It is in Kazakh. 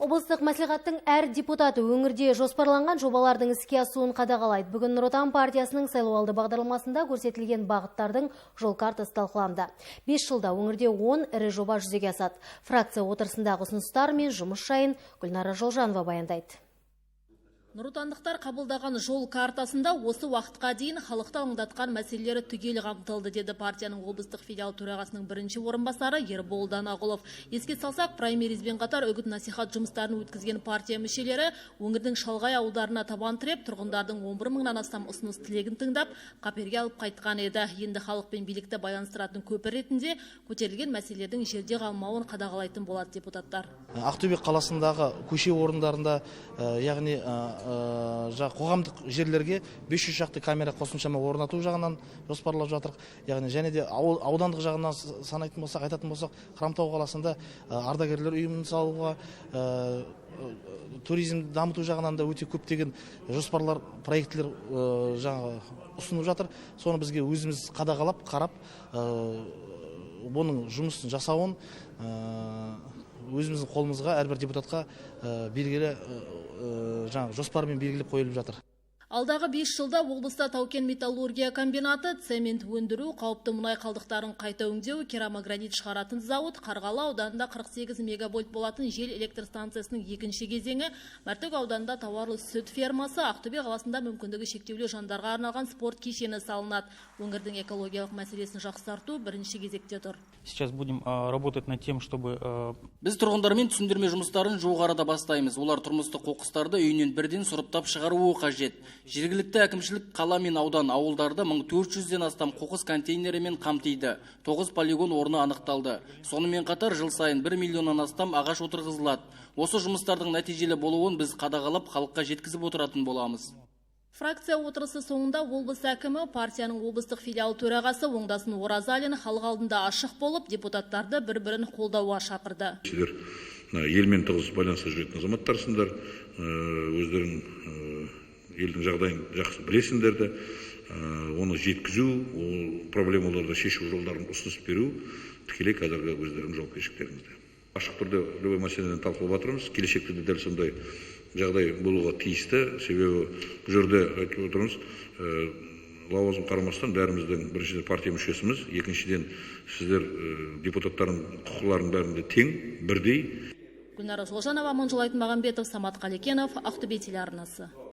Облыстық мәслихаттың әр депутаты өңірде жоспарланған жобалардың іске асуын қадағалайды. Бүгін Нұр Отан партиясының сайлауалды бағдарламасында көрсетілген бағыттардың жол картасы талқыланды. 5 жылда өңірде 10 ірі жоба жүзеге асады. Фракция отырысындағы ұсыныстар мен жұмыс жайын Гүлнара Жолжанова баяндайды. Нұротандықтар қабылдаған жол картасында осы уақытқа дейін халықты алаңдатқан мәселелері түгел қамтылды, деді партияның облыстық филиал төрағасының бірінші орынбасары Ербол Данағұлов. Еске салсақ, праймеризбен қатар үгіт насихат жұмыстарын өткізген партия мүшелері өңірдің шалғай ауылдарына табан тіреп, тұрғындардың 11 мыңнан астам ұсыныс тілегін тыңдап, қаперге алып қайтқан еді. Енді халық пен билікті байланыстыратын көпір ретінде көтерілген мәселелердің жерде қалмауын қадағалайтын болады депутаттар. Ақтөбе қаласындағы көше орындарында, яғни қоғамдық жерлерге 500 шақты камера қосымшама орнату жағынан жоспарлап жатырық. Яғни және де аудандық жағынан санайтын болсақ, айтатын болсақ, Хромтау қаласында ардагерлер үйін салуға, туризм дамыту жағынан да өте көптеген жоспарлар, проектілер жаңағы ұсынып жатыр. Соны бізге өзіміз қадағалап, қарап, бұның жұмысын жасауын өзіміздің қолымызға, әрбір депутатқа белгілі жаңағы жоспармен белгілеп қойылып жатыр. Алдағы 5 жылда облыста тау-кен металлургия комбинаты, цемент өндіру, қауіпті мұнай қалдықтарын қайта өңдеу, керамогранит шығаратын зауыт, Қарғалы ауданында 48 мегавольт болатын жел электр станциясының екінші кезеңі, Мәртөк ауданында тауарлы сүт фермасы, Ақтөбе қаласында мүмкіндігі шектеулі жандарға арналған спорт кешені салынады. Өңірдің экологиялық мәселесін жақсарту бірінші кезекте тұр. Сейчас будем работать над тем, чтобы Біз тұрғындармен түсіндірме жұмыстарын жуық арада бастаймыз. Олар тұрмыстық қоқыстарды үйінен бірден сұрыптап шығаруы қажет. Жергілікті әкімшілік қала мен аудан, ауылдарды 1400-ден астам қоқыс контейнерімен қамтиды. 9 полигон орны анықталды. Сонымен қатар жыл сайын 1 миллионнан астам ағаш отырғызылады. Осы жұмыстардың нәтижелі болуын біз қадағалап, халыққа жеткізіп отыратын боламыз. Фракция отырысы соңында облыс әкімі, партияның облыстық филиал төрағасы Оңдасын Оразалин халық алдында ашық болып, депутаттарды бір-бірін қолдауға шақырды. Сіздер елмен тығыз байланыста жүретін азаматтарсыңдар, өздерің елдің жағдайын жақсы білесіңдер де, оны жеткізу, ол проблемаларды шешу жолдарын ұсыныс беру тікелей қазіргі өздеріңнің жауапкершіліктеріңізде. Ашық түрде любой мәселені талқылап жатырмыз. Келешекте де дәл сондай жағдай болуға тиісті. Себебі бұл жерде айтып отырмыз, лауазым қарамастан бәріміздің біріншіден партия мүшесіміз, екіншіден сіздер депутаттардың құқыларының бәрінде тең, бірдей. Гүлнара Жолжанова, Аманжол Айтмағамбетов, Самат Қалекенов, Ақтөбе телеарнасы.